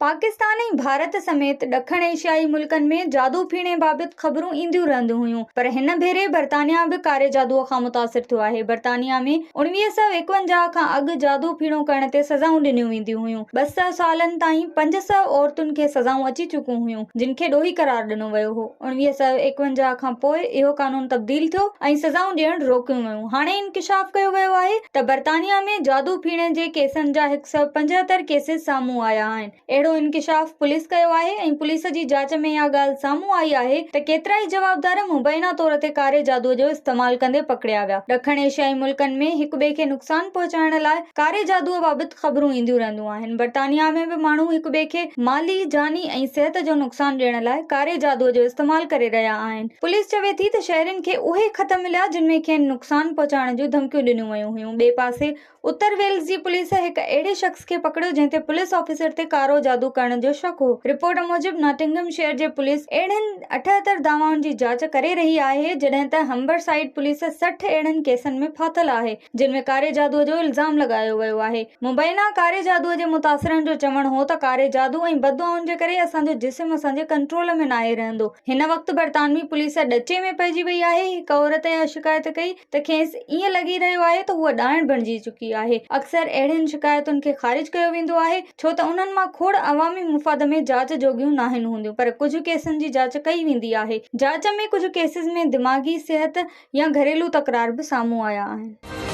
پاڪستان ۽ ڀارت سميت ڏکڻ ايشيائي ملڪن ۾ جادو ڦيڻي بابت خبرون اينديون رهنديون هيون پر هن ڀيري برطانيا به ڪاري جادوء کان متاثر ٿيو آهي. برطانيا ۾ 1951 کان اڳ جادو ڦيڻو ڪرڻ تي سزائون ڏنيون وينديون هيون. 200 سالن تائين 500 عورتن کي سزائون اچي چڪون هيون جن کي ڏوهي قرار ڏنو ويو هو. 1951 کان پوء اهو قانون تبديل ٿيو ۽ سزائون ڏيڻ روڪيون ويون. هاڻي انڪشاف ڪيو ويو آهي ته برطانيا ۾ جادو ڦيڻي جي ڪيسن جا 175 ڪيسز سامهون آيا آهن. اهڙو انڪشاف پوليس ڪيو آهي ۽ پوليس جي جاچ ۾ اها ڳالهه سامهون آئي آهي ته ڪيترائي جوابدار مبينا طور تي ڪاري جادو جو استعمال ڪندي پڪڙيا ويا. ڏکڻ ايشيائي ملڪن ۾ هڪٻئي کي نقصان پهچائڻ لاء ڪاري جادوء بابت خبرون اينديون رهنديون آهن. برطانيا ۾ به ماڻهو هڪ ٻئي کي مالي، جاني ۽ صحت جو نقصان ڏيڻ لاء ڪاري جادوء جو استعمال ڪري رهيا آهن. پوليس چوي ٿي ته شهرين کي اهي خط مليا جن ۾ کين نقصان پهچائڻ جون ڌمڪيون ڏنيون ويون هيون. ٻئي پاسي اتر ويلز جي پوليس هڪ اهڙي شخص کي پڪڙيو جنهن تي پوليس آفيسر تي ڪارو جادو ڪرڻ جو شڪ هو. رپورٽ موجب ناٽنگهم شهر جي پوليس اهڙين 78 دعوائن جي جاچ ڪري رهي آهي جڏهن ته همبر سائيڊ پوليس 60 اهڙن ڪيسن ۾ ڦاٿل آهي. جن ۾ ڪاري جادوء جو الزام لڳايو ويو آهي. مبينا ڪاري جادوء جي متاثرن جو چوڻ هو ته ڪاري جادو ۽ بددعائن جي ڪري اسان جو جسم اسان جي ڪنٽرول ۾ ناهي رهندو. هن وقت برطانوي پوليس ڏچي ۾ پئجي وئي آهي. هڪ عورت اها شڪايت ڪئي ته کيس ائين لڳي رهيو آهي ته هوء ڏائڻ بڻجي چڪي آهي. اڪثر اهڙين شڪايتن کي خارج ڪيو ويندو آهي ڇو ته انهن مان کوڙ عوامي مفاد ۾ جاچ جوڳيون ناهن هونديون پر ڪجهه ڪيسن جي جاچ ڪئي ويندي آهي. جاچ ۾ ڪجهه ڪيسز ۾ دماغي صحت يا گهريلو تڪرار به سامهون آيا آهن.